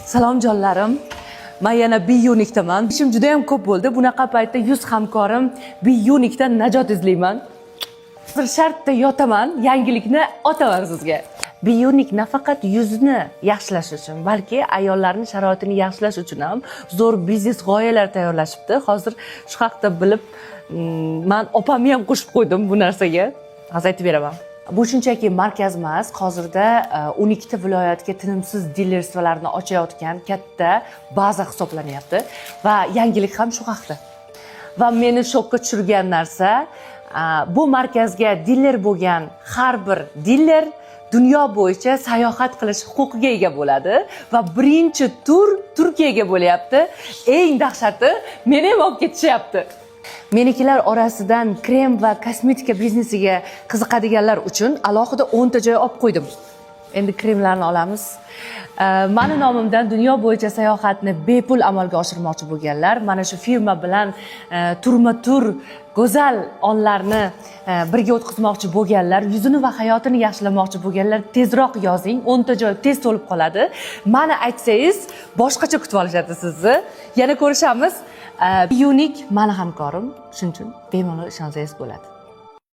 Salom, jonlarim. Man yana Biyunikdaman. Ishim juda ham ko'p bo'ldi. Bunaqa paytda 100 hamkorim Biyunikdan najot izlayman. Hozir shartda yotaman, yangilikni otaman sizga. Biyunik nafaqat yuzni yaxshilash uchun, balki ayollarning sharoitini yaxshilash uchun ham zo'r biznes g'oyalar tayyorlashibdi. Hozir shu haqda bilib, man opamni ham qo'shib qo'ydim bu narsaga. Hozir aytib beraman. Bu shunchaki markaz emas, hozirda 12 ta viloyatga tinimsiz дилерство larni ochayotgan katta baza hisoblanyapti va yangilik ham shu haqda. Va meni shokka tushirgan narsa, bu markazga diler bo'lgan har bir diler dunyo bo'yicha sayohat qilish huquqiga ega bo'ladi va birinchi tur Turkiyaga bo'lyapti. Eng dahshati, meni ham olib ketishyapti. Menikilar orasidan krem va kosmetika biznesiga qiziqadiganlar uchun alohida 10 ta joy olib qo'ydim. Endi kremlarni olamiz. Mani nomimdan dunyo bo'yicha sayohatni bepul amalga oshirmoqchi bo'lganlar, mana shu firma bilan turma tur go'zal onlarni birga o'tkazmoqchi bo'lganlar, yuzini va hayotini yaxshilamoqchi bo'lganlar tezroq yozing. 10 ta joy tez to'lib qoladi. Mani aytsangiz, boshqacha kutib olishadi sizni. Yana ko'rishamiz. Unique mani hamkorim, shuning uchun bemalol ishonsangiz bo'ladi.